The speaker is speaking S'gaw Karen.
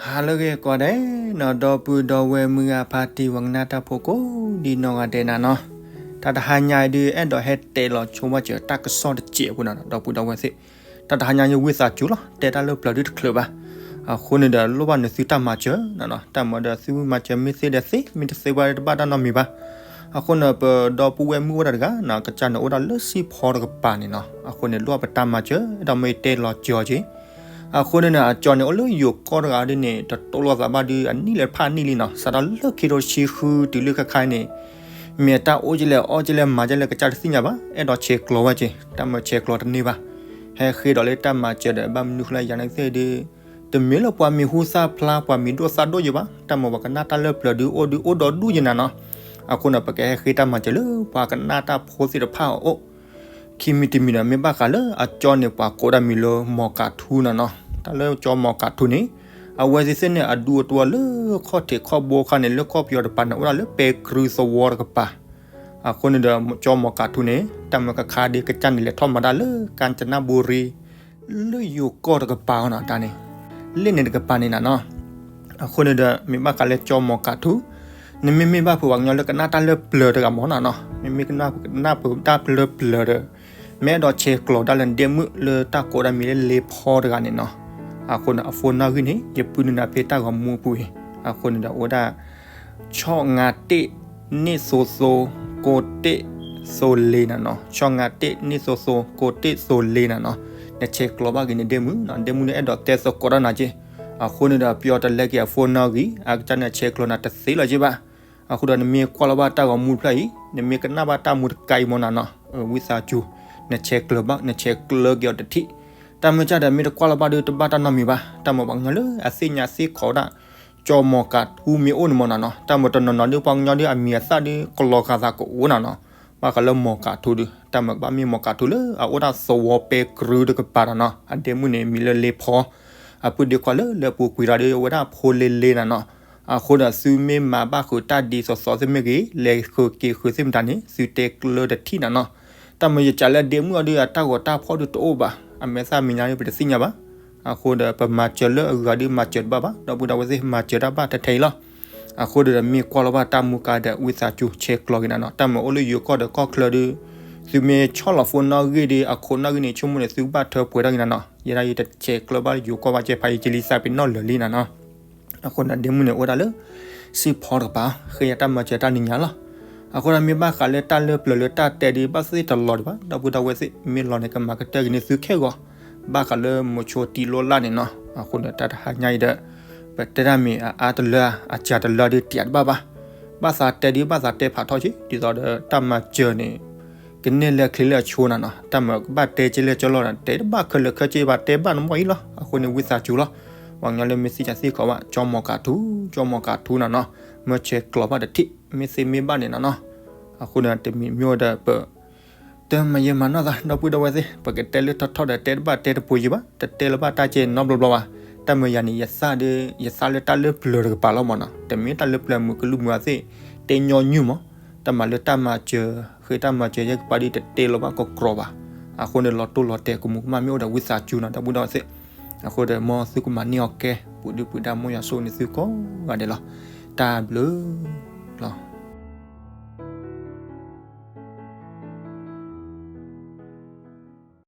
ဟါလၢအဂ့ၤကိးဂၤဒဲးနီၤ, ဒီပုၢ်ဒီဝဲၢ်မုၢ်ဂၤဖါတံၢ် ပှၤကနၣ်တၢ်ဖိကိးဒ်နီၢ်ဂၤဒဲးနၤနီၤ, တၢ်တဟါညါအံၤဒုး အဲၣ်ဒိးဟဲတဲလီၤဆိဝဲစၢၤတၢ်ကစီၣ်တစဲးဖိနီၤ, ဒီပုၢ်ဒီဝဲၢ်သ့ၣ်, တၢ်တဟါညါယဝံသးစူၤလီၤ, တဲတၢ်လၢပျၢၤဒုတချုးဘၣ်, အဃိန့ၣ်ဒီး လိၣ်ဘၣ်နသုတၢ်မၤစၢၤနီၤနီၤ, တၢ်မၤဒီးသုမၤစၢၤမ့ၢ်သ့ဒီးသ့, မ့ၢ်တသ့ဘၣ်တဘၣ်တၢ်နီတမံၤဘၣ်. အဃိန့ၣ် ပဒီပုၢ်ဝဲၢ်မုၣ်အိၣ်ဒၣ်တဂၤနီၤ, ကစၢ်န့ၣ်အိၣ်ဒၣ်လၢစံၣ်ဖီတကပၤန့ၣ်နီၤ, အဃိန့ၣ် လိၣ်ဘၣ်ပတၢ်မၤစၢၤ, အဲၣ်ဒိးမ့ၢ်တဲလီၤစၢၤက့ၤ အဃိန့ၣ်န့ၣ် အကၠီန့ၣ်အိၣ်လၢယိၤကီၢ်တဂၤဒ်န့ၣ် တတိလိာ်သးဘၣ်ဒုး အနံၣ်လၢဖးနံၣ်လံနီၤ, စးထီၣ်လၢခံထိတဆံဃုတုၤလၢခဲခါအံၤန့ၣ်, မ့ၢ်အတၢ်အိၣ်ကလဲၣ်အီၣ်ကလဲၣ်မၤကလဲၣ် ကစၢ်တသ့ၣ်ညါဘၣ်, အဲၣ်ဒိးဆဲးကျိးဝဲက့ၤ, တၢ်မၤဆဲးကျိးတန့ၢ်ဘၣ်, ဟဲဃ့ဒီးလၢတၢ်မၤစၢၤဒီး ဘၣ်မနုၤဃိလၢယၤန့ၣ်သ့ၣ်ဒုး တမ့ၢ်လၢပှၤမံၤဟူသၣ်ဖျါ ပှၤမံၤဒိၣ်သၣ်ဒိၣ်ယံၤဘၣ်, တၢ်မၤပှၤကနၣ်တၢ်လၢပျၢၤဒုးအိၣ်ဒုးအိၣ်ဒီးဒူၣ်ယံၤနၤနီၤ, အဃိန့ၣ် ပကဟဲဃ့တၢ်မၤစၢၤလၢပှၤကနၣ်တၢ်ဖိသ့ၣ်တဖၣ်အအိၣ် ခံမံၤတမံၤဒီး မ့ၢ်ဘၣ်ဃးလၢအကၠီန့ၣ် ပှၤကိးဒၣ်မံၤလၢမီၤကးထူနီၤနီၤ, တၢ်လၢကၠီမီၤကးထူန့ၣ် အဝဲသ့ၣ်သ့ၣ်န့ၣ် အဒူအတဝီလၢခီၣ်ထံးခီၣ်ဘိအခါန့ၣ် လၢကီၢ်ပယီၤတပၤန့ၣ် အိၣ်ဒၣ်လၢပဲကြုသဝီတကပၤ, အဃိန့ၣ်ဒီး ကၠီမီၤကးထူန့ၣ် တၢ်မၤကခါဒ်ကစၢ်န့ၣ် လဲၤထီၣ်မၤတၢ်လၢကၣ်စနဘူရံ လၢယိၤကီၢ်တကပၤနီၤ, တၢ်န့ၣ် လၢန့ၣ်တကပၤန့ၣ်နၤနီၤ, အဃိန့ၣ်ဒီး မ့ၢ်ဘၣ်ဃးလၢကၠီမီၤကးထူ, နမ့မ့ၢ်ဘၣ်ဖုးပှၤကညီလၢကနၣ်တၢ်လၢပျၢၤတဂၤမ့ၢ်နၤနီၤ, မ့မ့ၢ်ကနၣ်ပတၢ်လၢပျၢၤဒီး မ့ၢ်အဲၣ်ဒိးဆဲးကျိးဒၣ်လၢနဒ့မုၣ်လၢတၢ်ကိးဒၣ်မံၤလၢလ့ဖီတဂၤန့ၣ်နီၤ, အဃိန့ၣ် အphoneနီၣ်ဂံၢ်န့ၣ် ယပုၢ်နုာ်နၤဖဲတၢ်ဂီၤမူပူၤအံၤ, အဃိန့ၣ်ဒီး အိၣ်ဝဲဒၣ် ဆီၣ်ငါတ့ၢ် နံၣ်သိသိ ကိးတ့ၢ်သိလ့နၤနီၤ, ဆီၣ်ငါတ့ၢ် နံၣ်သိသိ ကိးတ့ၢ်သိလ့နၤနီၤ, နဆဲးကျိးဘၣ်က့ၤနဒ့မုၣ်နီၤ, ဒ့မုၣ်န့ၣ်အဲၣ်ဒိးတဲသကိးတၢ်နၤက့, အဃိန့ၣ်ဒီး ပယီၤတလဲက့ၤအphoneနီၣ်ဂံၢ် အကစၢ်န့ၣ်ဆဲးကျိးနၤတသ့လီၤက့ဘၣ်, အဃိဒီးနမ့ၢ်ကွၢ်လီၤဘၣ်တၢ်ဂီၤမူတဖျၢၣ်အံၤ နမ့ၢ်ကနၣ်ဘၣ်တၢ်မူတကါအံၤမ့ၢ်နၤနီၤ, ဝံသးစူၤ နဆဲးကျိးဘၣ် နဆဲးကျိးက့ၤအီၤတထံၣ်, တၢ်မ့ၢ်ကၢ်ဒီးမ့ၢ်တကွၢ်လီၤဘၣ်ဒီးတဘၣ်တၢ်နီတမံၤဘၣ်, တၢ်မ့ၢ်ပှၤကညီလၢအသ့ၣ်ညါသ့ၣ်ခိးဒၣ် ကၠီမီၤကးထူမ့ၢ်အိၣ်န့ၣ်မ့ၢ်နၤနီၤ, တၢ်မ့ၢ်တနီၤနီၤဒ်ပှၤကညီဒ်အမံၤအသၣ်ဒ်ကလီၤဂာ်သးကအိၣ်နၤနီၤ, ဘၣ်ဃးလၢမီၤကးထူဒုး တၢ်မ့ၢ်ကဘၣ်မ့ၢ်မီၤကးထူလၢအအိၣ်ဒၣ်သဝီပဲကြုတကပၤနၤနီၤ, အဒ့မုၣ်န့ၣ်မံၤလၢလ့ဖီ, အပုၢ်ဒ့ခွါလၢလၢပူၤကွံာ်ဒီးဝဲဒၣ်ဖိလ့လ့နၤနီၤ, အဃိဒီးသုမ့ၢ်မၤဘၣ်ဃုာ်တၢ်ဒ်သိးသိးသ့ၣ်မ့ၢ်ဂ့ၤ လဲၤဃုာ်က့ၤဃုာ်သ့ၣ်မတၤန့ၣ် သုတဲကျၢတထံၣ်နၤနီၤ, တၢ်မ့ၢ်ယကးလၢအဒ့မုၣ်အီၤဒုး အတၢ်ဂီၤတၢ်ဖီၣ်ဒုးတအိၣ်ဘၣ်, အမဲာ်သၣ်မဲာ်ညါဒုးပတသ့ၣ်ညါဘၣ် အဃိဒီးပမၤစၢၤလၢအဂၤဒုးမၤစၢၤတဘၣ်ဘၣ်, ဒီပုၢ်ဒီဝဲၢ်သ့ၣ်မၤစၢၤတၢ်ဘၣ်ထဲထဲအံၤလီၤ, အဃိဒီးမ့ၢ်ကွၢ်လီၤဘၣ်တၢ်မူကါဒီးဝံသးစူၤဆဲးကျိးက့ၤနၤနီၤ, တၢ်မ့ၢ်အိၣ်လၢယိၤကီၢ်ဒီးကီၢ်ချၢဒုး သုမ့ၢ်ဆီၣ်လီၤphoneနီၣ်ဂံၢ်ဒီး အခိးနီၣ်ဂံၢ်န့ၣ် ဆိကမိၣ်န့ၣ် သုကဘၣ်ထၢပှဲၤထီၣ်က့ၤနၤနီၤ, ယဲဒၣ်ယတဆဲးကျိးဘၣ်လၢယိၤကီၢ်ဘၣ်ကဲဖးယံာ်ကလံသးပ့ၤနီၣ်လၢာ်လံနၤနီၤ အဃိန့ၣ် ဒ့မုၣ်န့ၣ် အိၣ်ဒၣ်လၢ စံၣ်ဖီတကပၤ ဃ့ယၤတၢ်မၤစၢၤတၢ်နံၤညါလီၤ. အဃိဒီးမ့ၢ်ဘၣ်ဃးလၢတၢ်လၢပျၢၤလၢတၢ်တဲဒုး ဘၣ်သ့ၣ်တလီၤဒံးဘၣ် ဒီပုၢ်ဒီဝဲၢ်သ့ၣ် မ့ၢ်လီၤန့ၣ် ကမၤကတၢၢ်က့ၤန့ၢ်သုခဲဂီၤ ဘၣ်ဃးလၢမိၤဆိတံလိလၢ်န့ၣ်နီၤ. အဃိန့ၣ် တၢ်တဟါညါအံၤဒီး ပတဲတၢ်မ့ၢ်အအါတလၢ အစှၤတလၢဒုးတံၢ်တဘၣ်ဘၣ်. ဘၣ်သးတဲဒုး ဘၣ်သးတဲဖးထီၣ်က့ၤ ဒ်သိးဒီးတၢ်မၤစၢၤန့ၣ် ကန့ၢ်လၢချ့လၢအဆိနၤနီၤ. တၢ်မၤကဘၣ်တဲက့ၤလၢကၠီလီၤဒီး တဲတဘၣ်ခဲလၢာ်ခဲဆ့ဘၣ် တဲဘၣ်နဘီၣ်အံၤလီၤ. အဃိန့ၣ် ဝံသးစူၤလီၤ. ပှၤကညီလၢမ့ၢ်သ့ၣ်ညါသ့ၣ်ကီးဘၣ် ကၠီမီၤကးထူ ကၠီမီၤကးထူနၤနီၤ. မၢဆဲးကျိးဘၣ်တထံၣ် မ့ၢ်သ့မ့ၢ်ဘၣ်န့ၣ်နၤနီၤ. အဃိန့ၣ် တမံၤမ့ၢ်အိၣ်ဒီးပ တမၤယဲမၤနီၢ်သး ဒီပုၢ်ဒီဝဲၢ်သ့ၣ် ပကတဲလၢထီၣ်ထီၣ်ဒီး တဲတဘၣ်တဲတပူၤယံၤဘၣ် တတဲလၢၤဘၣ်တၢ်ကဲနီတဘျီဘျီဘၣ်. တၢ်မၤယၤန့ၣ် ယသးဒီး ယသးလၢတၢ်လၢပျၢၤတကပၤလီၤမးနီၤ. တမ့ၢ်တၢ်လၢပျၢၤမုာ်ကလုၢ်မုာ်အသ့ၣ် တဲညီနုၢ်မး. တၢ်မၤလၢတၢ်မၤစၢၤ ဃ့တၢ်မၤစၢၤယဲၢ်ကပၤဒုး တတဲလၢၤဘၣ်ကကြီဘၣ်. အဃိန့ၣ် လီၤတိၢ်လီၤတဲာ်ကမူးကမၣ်မ့ၢ်အိၣ်ဒီး ဝံသးစူၤနီၤ ဒီပုၢ်ဒီဝဲၢ်သ့ၣ်. အဃိဒီးမ်သုကမၤန့ၢ်အီၤကဲ ပူၤဒုၣ်ပူၤဒါ မ်ယွၤဆိၣ်ဂ့ၤန့ၢ်သုကိးဂၤဒဲးလီၤ. တၢ်ဘျုးလီၤ.